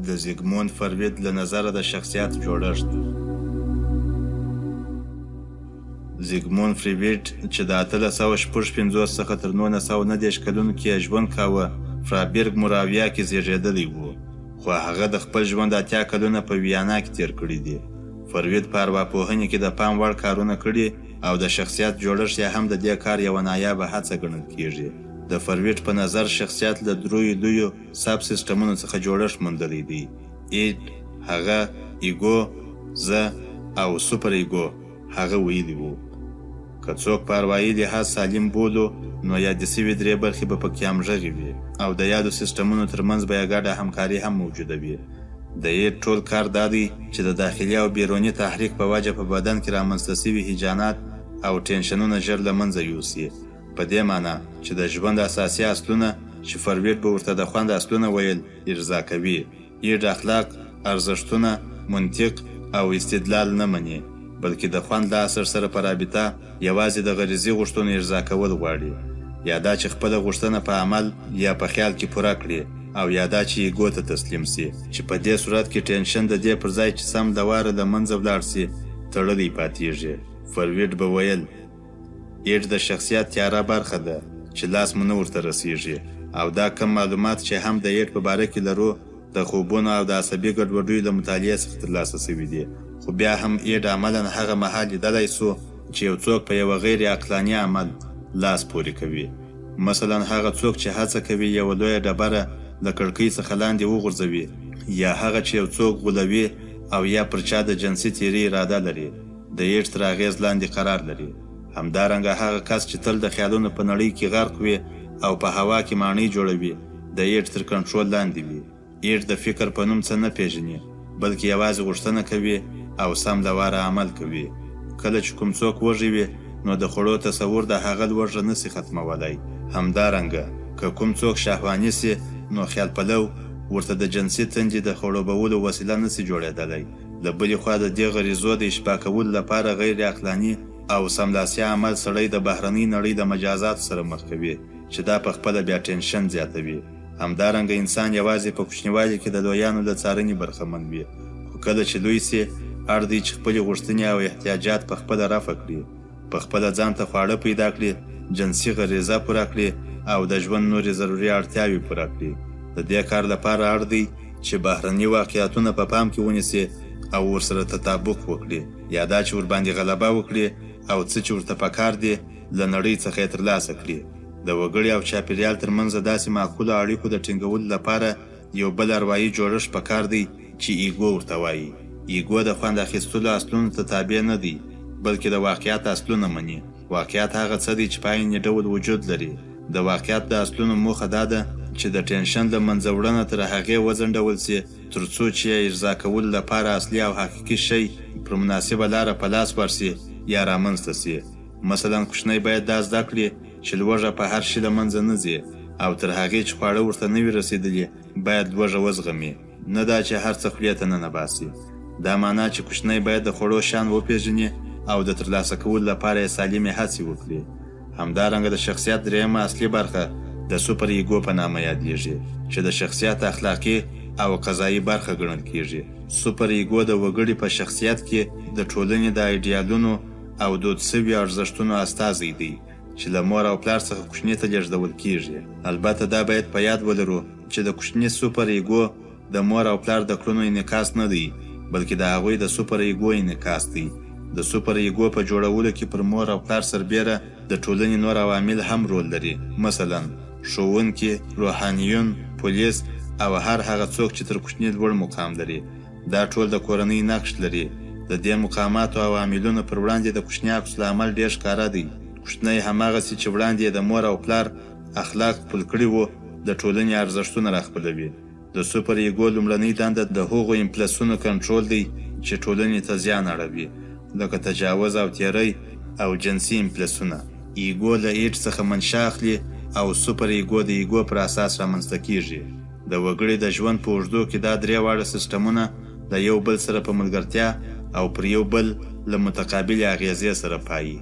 د زیګموند فروید له نظره د شخصیت جوړښت. زیګموند فروید چې د 1856 څخه تر 1939 کلونو کې یې ژوند کاوه، فرابیرګ موراویا کې زیږیدلی و، خو هغه د خپل ژوند 80 کلونه په ویانا کې تیر کړي دي. فروید په ارواپوهنې کې د پام وړ کارونه کړي او د شخصیت جوړښت یې هم د دې کار یوه نایابه هڅه ګڼل کیږي. د فروید په نظر شخصیت له دریو لویو سب سیستمونو څخه جوړښت موندلی دی: اید، هغه، ایګو، زه او سوپر ایګو. هغه ویلي وو، که څوک په اروایي لحاظ سالم بولو، نو یادې شوې درې برخې به پکې همغږې وي او د یادو سیستمونو ترمنځ به یې ګډه همکاري هم موجوده وي. د اید ټول کار دا دی چې د داخلي او بیروني تحریک په وجه په بدن کې رامنځته شوي هیجانات او ټینشنونه ژر له منځه یوسي. په دې معنی چې د ژوند اساسي اصلونه، چې فروید به ورته د خوند اصلونه ویل، ارضا کوي. اید اخلاق، ارزښتونه، منطق او استدلال نه مني، بلکې د خوند له اصل سره په رابطه یوازې د غریزي غوښتنو ارضا کول غواړي، یا دا چې خپله غوښتنه په عمل یا په خیال کې پوره کړي، او یا دا چې ایګو ته تسلیم شي، چې په دې صورت کې ټینشن د دې پر ځای چې سم له واره له منځه ولاړ شي، تړلی پاتېږي. فروید به ویل، ایډ د شخصیت تیاره برخه ده چې لاس مو نه ورته رسیږي، او دا کم معلومات چې هم د ایډ په باره کې لرو، د خوبونو او د عصبي ګډوډیو له مطالعې څخه ترلاسه شوي دي. خو بیا هم ایډ عملاً هغه مهال لیدلی شو چې یو څوک په یوه غیر عقلاني عمل لاس پورې کوي. مثلا هغه څوک چې هڅه کوي یوه لویه ډبره له کړکۍ څخه لاندې وغورځوي، یا هغه چې یو څوک غولوي او یا پر چا د جنسي تیري اراده لري، د ایډ تر اغېز لاندې قرار لري. همدارنګه هغه کس چې تل د خیالونو په نړۍ کې غرق وي او په هوا کې ماڼۍ جوړوي، د ایډ تر کنټرول لاندې وي. ایډ د فکر په نوم څه نه پېژني، بلکې یوازې غوښتنه کوي او سم له واره عمل کوي. کله چې کوم څوک وږی وي، نو د خوړو تصور د هغه لوږه نه شي ختمولای. همدارنګه که کوم څوک شهواني شي، نو خیال پلو ورته د جنسي تندې د خړوبولو وسیله نه شي جوړېدلی. له بلې خوا د دې غریزو د اشباع کولو لپاره غیر عقلاني او سملاسي عمل سړی د بهرنۍ نړۍ له مجازاتو سره مخ کوي، چې دا په خپله بیا ټینشن زیاتوي. همدارنګه انسان یوازې په کوچنیوالي کې د لویانو له څارنې برخمن وي، خو کله چې لوی شي، اړ دی چې خپلې غوښتنې او احتیاجات په خپله رفع کړي، په خپله ځان ته خواړه پیدا کړي، جنسي غریزه پوره کړي او د ژوند نورې ضروري اړتیاوې پوره کړي. د دې کار لپاره اړ دی چې بهرني واقعیتونه په پام کې ونیسي او ورسره تطابق وکړي، یا دا چې ورباندې غلبه وکړي او څه چې ورته پکار دي له نړۍ څخه یې ترلاسه کړي. د وګړي او چاپیریال ترمنځ داسې معقولو اړیکو د ټینګولو لپاره یو بل اروایي جوړښت پکار دی چې ایګو ورته وایي. ایګو د خوند اخیستلو اصلونو ته تابع نه دی، بلکې د واقعیت اصلونه مني. واقعیت هغه څه دی چې په عین ډول وجود لري. د واقعیت د اصلونو موخه دا ده چې د ټینشن له منځه وړنه تر هغې وځنډول شي، تر څو چې یې ارضا کولو لپاره اصلي او حقیقي شی پر مناسبه لاره په لاس ورشي یا رامنځته شي. مثلا کوچنی باید دا زده کړي چې لوږه په هر شي له منځه نه ځي او تر هغې چې خواړه ورته نه وي رسېدلي باید لوږه وزغمي، نه دا چې هر څه خولې ته ننباسي. دا معنا چې کوچنی باید د خوړو شیان وپېژني او د ترلاسه کولو لپاره یې سالمې هڅې وکړي. همدارنګه د شخصیت درېیمه اصلي برخه د سوپر ایګو په نامه یادېږي، چې د شخصیت اخلاقي او قضایي برخه ګڼل کېږي. سوپر ایګو د وګړي په شخصیت کې د ټولنې د ایډیالونو او دود شویو ارزښتونو استازی دی، چې له مور او پلار څخه کوچني ته لېږدول کېږي. البته دا باید په یاد ولرو چې د کوچني سوپر ایګو د مور او پلار د کړنو انعکاس نه دی، بلکې د هغوی د سوپر ایګو انعکاس دی. د سوپر ایګو په جوړولو کې پر مور او پلار سربېره د ټولنې نور عوامل هم رول لري، مثلا ښوونکي، روحانیون، پولیس او هر هغه څوک چې تر کوچني لوړ مقام لري. دا ټول د کورنۍ نقش لري. د دې مقاماتو او عاملونو پر وړاندې د کوچني عکس العمل ډېر ښکاره دی. کوچنی هماغسې چې وړاندې یې د مور او پلار اخلاق خپل کړي وو، د ټولنې ارزښتونه راخپلوي. د سوپر ایګو لومړنۍ دنده د هغو امپلسونو کنټرول دی چې ټولنې ته زیان اړوي، لکه تجاوز او تیری او جنسي امپلسونه. ایګو له ایډ څخه منشأ اخلي او سوپر ایګو د ایګو پر اساس رامنځته کیږي. د وګړي د ژوند په اوږدو کې دا درې واړه سیستمونه له یو بل سره په ملګرتیا او پر یو بل له متقابلې اغیزې سره پایي.